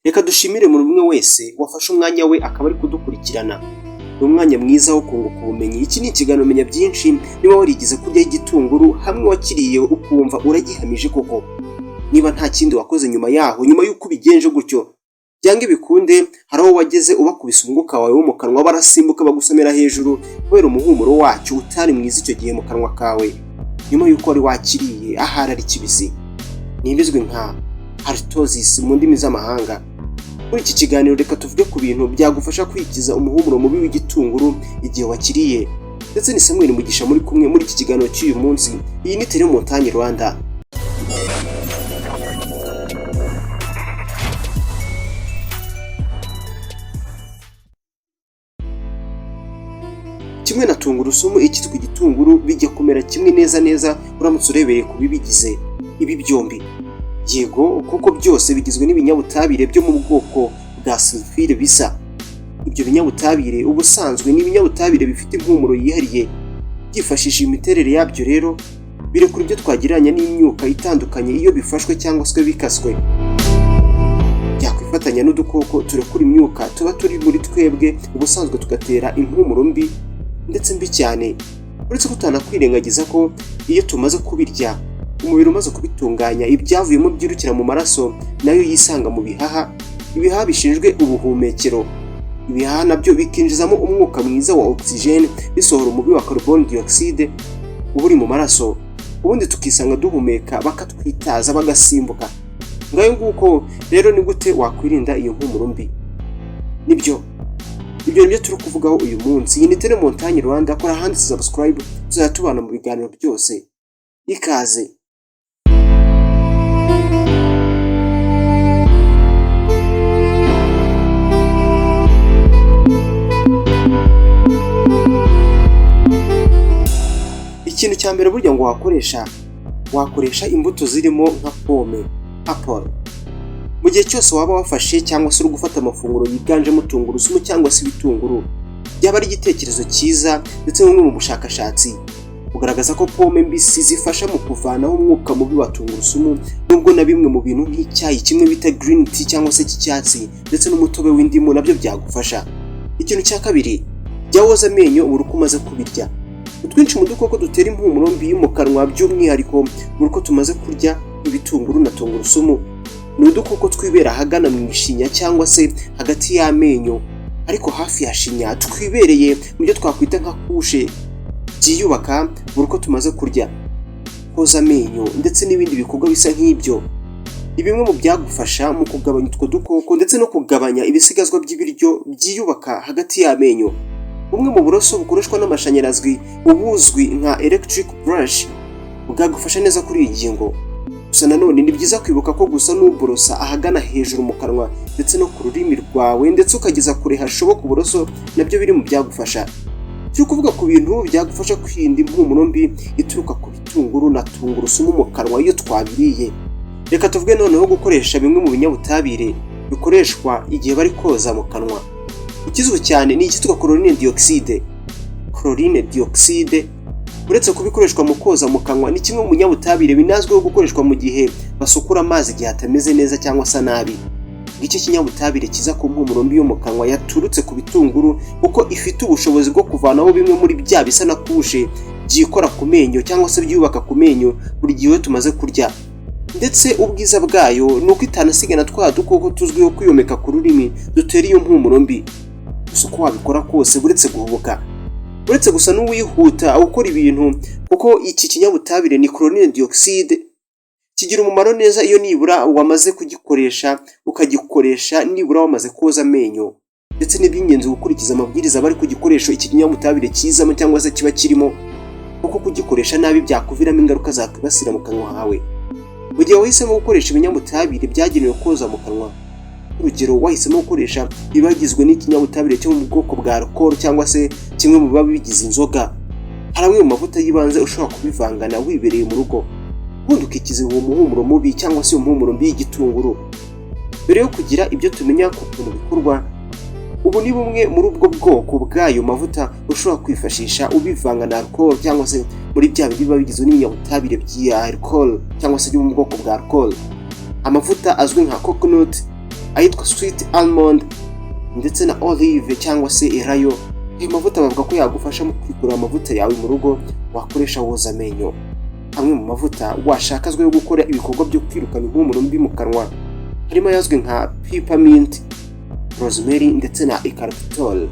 Reka dushimire buri umwe wese wafashe umwanya we akaba ari kudukurikirana. Ni umwanya mwiza wo kunguka ubumenyi. Iki ni ikiganiro Menya Byinshi. Niba warigeze kuryaho igitunguru hamwe wakiriye ukumva uragihamije koko, niba nta kindi wakoze nyuma yaho, nyuma y'uko ubigenje gutyo, byanga bikunde hari aho wageze ubakubise umwuka wawe wo mu kanwa barasimbuka bagusamira hejuru kubera umuhumuro wacyo utari mwiza icyo gihe mu kanwa kawe, nyuma y'uko wari wakiriye ahari ari kibisi. Ni ibizwi nka halitosis mu ndimi z'amahanga. Muri iki kiganiro reka tuvuge ku bintu byagufasha kwikiza umuhumuro mubi w'igitunguru igihe wakiriye. Ndetse ni Samuel Mugisha muri kumwe muri iki kiganiro cy'uyu munsi. Iyi ni Tele Montagne Rwanda. Kimwe na tungurusumu, ikitwa igitunguru bijya kumera kimwe neza neza uramutse urebeye ku bibigize ibi byombi. Yego, kuko byose bigizwe n'ibinyabutabire byo mu bwoko bwa sulfure bisa. Ibyo binyabutabire ubusanzwe ni ibinyabutabire bifite impumuro yihariye. Byifashishije imiterere yabyo rero birekura ibyo twagereranya n'imyuka itandukanye iyo bifashwe cyangwa se bikaswe. Byakwifatanya n'udukoko turekura imyuka tuba turi muri twebwe ubusanzwe tugatera impumuro mbi ndetse mbi cyane. Uretse ko tutanakwirengagiza ko iyo tumaze kubirya umubiri umaze kubitunganya ibyavuyemo byirukira mu maraso nayo yisanga mu bihaha, ibihaha bishinzwe ubuhumekero. Ibihaha nabyo bikinjizamo umwuka mwiza wa oxygen bisohora umubi wa carbon dioxide uba uri mu maraso, ubundi tukisanga duhumeka bakatwitaza bagasimbuka. Ngayo nguko rero ni gute wakwirinda iyo mpumuro mbi? Nibyo, ibyo nibyo turi kuvugaho uyu munsi. Iyi ni Tele Montagne Rwanda, kora ahandi subscribe tuzajya tubana mu biganiro byose. Ikaze. Ikintu cya mbere burya ngo wakoresha imbuto zirimo nka pome, apple. Mu gihe cyose waba wafashe cyangwa se uri gufata amafunguro yiganjemo tungurusumu cyangwa se ibitunguru, byaba ari igitekerezo cyiza. Ndetse bumwe mu bushakashatsi bugaragaza ko pome mbisi zifasha mu kuvanaho umwuka mubi wa tungurusumu, nubwo na bimwe mu bintu nk'icyayi kimwe bita green tea cyangwa se cy'icyatsi ndetse n'umutobe w'indimu nabyo byagufasha. Ikintu cya kabiri, jya woza amenyo buri uko umaze kubirya. Utwinshi mu dukoko dutera impumuro mbi mu kanwa by'umwihariko buri uko tumaze kurya ibitunguru na tungurusumu, ni udukoko twibera ahagana mu ishinya cyangwa se hagati y'amenyo, ariko hafi ya shinya twibereye mu byo twakwita nka kushe byiyubaka buri uko tumaze kurya. Koza amenyo ndetse n'ibindi bikorwa bisa nk'ibyo ni bimwe mu byagufasha mu kugabanya utwo dukoko ndetse no kugabanya ibisigazwa by'ibiryo byiyubaka hagati y'amenyo. Bumwe mu buroso bukoreshwa n'amashanyarazi ubuzwi nka electric brush bwagufasha neza kuri iyi ngingo. Gusa nanone ni byiza kwibuka ko gusa n'uborosa ahagana hejuru mu kanwa ndetse no ku rurimi rwawe ndetse ukageza kure hashoboka uburoso nabyo biri mu byagufasha. Turi kuvuga ku bintu byagufasha kwirinda impumuro mbi ituruka ku bitunguru na tungurusumu mu kanwa iyo twabiriye. Reka tuvuge noneho gukoresha bimwe mu binyabutabire bikoreshwa igihe bari koza mu kanwa. Ikizwi cyane ni icyitwa chlorine dioxide. Chlorine dioxide uretse kuba ikoreshwa mu koza mu kanwa, ni kimwe mu binyabutabire binazwiho gukoreshwa mu gihe basukura amazi igihe atameze neza cyangwa asa nabi. Ngicyo kinyabutabire kiza ku mpumuro mbi yo mu kanwa yaturutse ku bitunguru, kuko ifite ubushobozi bwo kuvanaho bimwe muri bya bisa na kushe byikora ku menyo cyangwa se byubaka ku menyo buri gihe iyo tumaze kurya. Ndetse ubwiza bwayo ni uko itanasigana twa dukoko tuzwiho kwiyomeka ku rurimi dutera iyo mpumuro mbi. Gusa uko wabikora kose uretse guhubuka, uretse gusa n'uwihuta ukora ibintu, kuko iki kinyabutabire ni chlorine dioxide kigira umumaro neza iyo nibura wamaze kugikoresha, ukagikoresha nibura wamaze koza amenyo. Ndetse n'iby'ingenzi gukurikiza amabwiriza bari ku gikoresho iki kinyabutabire kizamo cyangwa se kiba kirimo, kuko kugikoresha nabi byakuviramo ingaruka zakwibasira mu kanwa hawe. Mu gihe wahisemo gukoresha ibinyabutabire byagenewe koza mu kanwa, urugero wahisemo gukoresha ibibagizwe n'ikinyabutabire cyo mu bwoko bwa alcohol cyangwa se kimwe mu biba bigize inzoga, hari amwe mu mavuta y'ibanze ushobora kubivangana wibereye mu rugo, ubundi ukikiza uwo muhumuro mubi cyangwa se umuhumuro mbi y'igitunguru. Mbere yo kugira ibyo tumenya ku kuntu bikorwa, ubu ni bumwe muri ubwo bwoko bw'ayo mavuta ushobora kwifashisha ubivanga na alcohol cyangwa se muri bya bindi biba bigizwe n'ibinyabutabire bya alcohol cyangwa se byo mu bwoko bwa alcohol. Amavuta azwi nka coconut Ayitwa sweet almond ndetse na olive cyangwa se elayo. Ayo mavuta bavuga ko yagufasha mu kwigurira amavuta yawe mu rugo wakoresha woza amenyo. Amwe mu mavuta washaka azwiho gukora ibikorwa byo kwirukana impumuro mbi mu kanwa harimo ayazwi nka peppermint, rosemary ndetse na eucalyptol.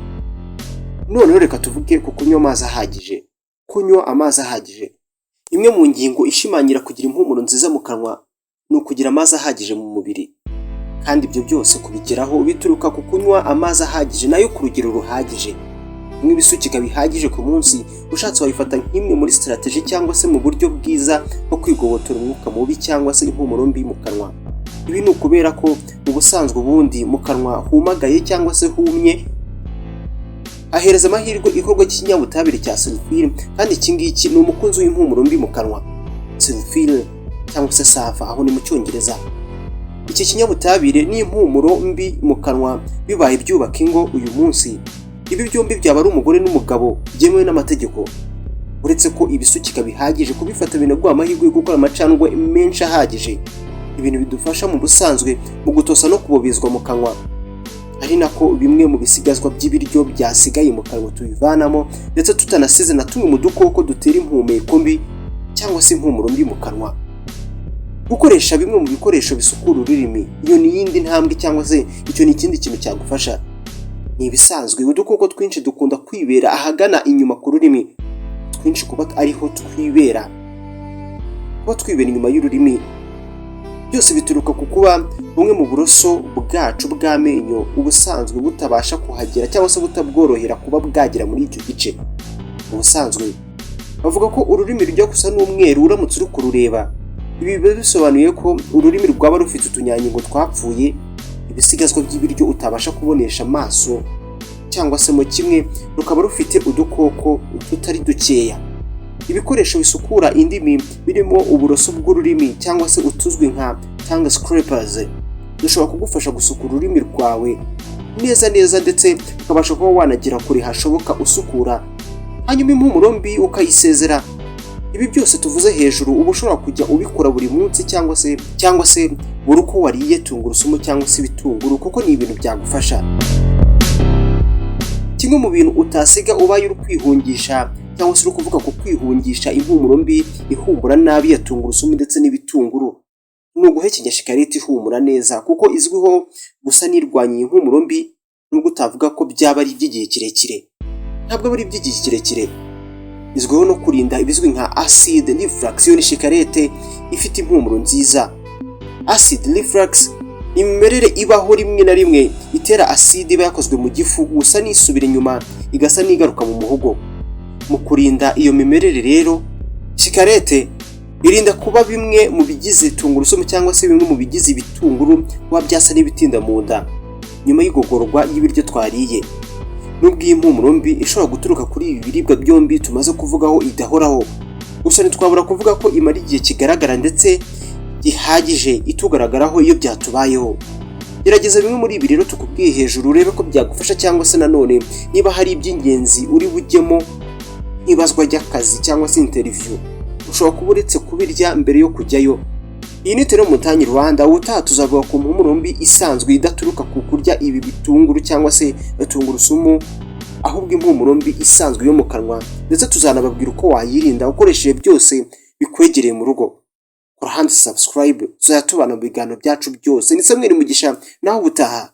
Noneho reka tuvuge ku kunywa amazi ahagije. Kunywa amazi ahagije, imwe mu ngingo ishimangira kugira impumuro nziza mu kanwa ni ukugira amazi ahagije mu mubiri, kandi ibyo byose kubigeraho bituruka ku kunywa amazi ahagije nayo ku rugero ruhagije. Kunywa ibisukika bihagije ku munsi, ushatse wabifata nk'imwe muri strategy cyangwa se mu buryo bwiza bwo kwigobotora umwuka mubi cyangwa se impumuro mbi mu kanwa. Ibi ni ukubera ko mu busanzwe ubundi mu kanwa humagaye cyangwa se humye ahereza amahirwe ikorwa cy'ikinyabutabire cya sulfure, kandi iki ngiki ni umukunzi w'impumuro mbi mu kanwa. Sulfure cyangwa se sulfur aho ni mu Cyongereza. Iki kinyabutabire n'impumuro mbi mu kanwa bibaye byubaka ingo uyu munsi, ibi byombi byaba ari umugore n'umugabo byemewe n'amategeko. Uretse ko ibisukika bihagije kubifata binaguha amahirwe yo gukora amacandwe menshi ahagije, ibintu bidufasha mu busanzwe mu gutosa no kubobezwa mu kanwa, ari nako bimwe mu bisigazwa by'ibiryo byasigaye mu kanwa tubivanamo, ndetse tutanasize na tumwe mu dukoko dutera impumeko mbi cyangwa se impumuro mbi mu kanwa. Gukoresha bimwe mu bikoresho bisukura ururimi, iyo ni iyindi ntambwe cyangwa se icyo ni ikindi kintu cyagufasha. Ni ibisanzwe, udukoko twinshi dukunda kwibera ahagana inyuma ku rurimi, twinshi kuba ariho twibera. Kuba twibera inyuma y'ururimi byose bituruka ku kuba bumwe mu buroso bwacu bw'amenyo ubusanzwe butabasha kuhagera cyangwa se butabworohera kuba bwagera muri icyo gice. Ubusanzwe bavuga ko ururimi rujya gusa n'umweru uramutse uri kurureba. Ibi biba bisobanuye ko ururimi rwaba rufite utunyangingo twapfuye, ibisigazwa by'ibiryo utabasha kubonesha amaso, cyangwa se mo kimwe rukaba rufite udukoko tutari dukeya. Ibikoresho bisukura indimi birimo uburoso bw'ururimi cyangwa se utuzwi nka tongue scrapers dushobora kugufasha gusukura ururimi rwawe neza neza, ndetse ukabasha kuba wanagera kure hashoboka usukura, hanyuma impumuro mbi ukayisezera. Ibi byose tuvuze hejuru uba ushobora kujya ubikora buri munsi cyangwa se buri uko wariye tungurusumu cyangwa se ibitunguru, kuko ni ibintu byagufasha. Kimwe mu bintu utasiga ubaye uri kwihungisha cyangwa se uri kuvuga ku kwihungisha impumuro mbi ihumura nabi ya tungurusumu ndetse n'ibitunguru ni uguhekenya shikarete ihumura neza, kuko izwiho gusa n'irwanya iyi impumuro mbi. Nubwo utavuga ko byaba ari iby'igihe kirekire, ntabwo aba ari iby'igihe kirekire. Izwiho no kurinda ibizwi nka acid reflux. Iyo ni shikarete ifite impumuro nziza. Acid reflux ni imimerere ibaho rimwe na rimwe itera acide iba yakozwe mu gifu gusa n'isubira inyuma, igasa n'igaruka mu muhogo. Mu kurinda iyo mimerere rero, shikarete irinda kuba bimwe mu bigize tungurusumu cyangwa se bimwe mu bigize ibitunguru kuba byasa n'ibitinda mu nda nyuma y'igogorwa y'ibiryo twariye. Nubwo iyi mpumuro mbi ishobora guturuka kuri ibi biribwa byombi tumaze kuvugaho idahoraho, gusa ntitwabura kuvuga ko imara igihe kigaragara ndetse gihagije itugaragaraho iyo byatubayeho. Gerageza bimwe muri ibi rero tukubwiye hejuru, urebe ko byagufasha, cyangwa se nanone niba hari iby'ingenzi uri bujyemo nk'ibazwa ry'akazi cyangwa se interview, ushobora kuba uretse kubirya mbere yo kujyayo. Iyi ni Tele Mutanyi Rwanda. Ubutaha tuzavuga ku mpumuro mbi isanzwe idaturuka ku kurya ibi bitunguru cyangwa se tungurusumu, ahubwo impumuro mbi isanzwe yo mu kanwa, ndetse tuzanababwira uko wayirinda ukoresheje byose bikwegereye mu rugo. Kora handi subscribe, tuzajya tubana mu biganiro byacu byose. Ni Samuel Mugisha, naho ubutaha.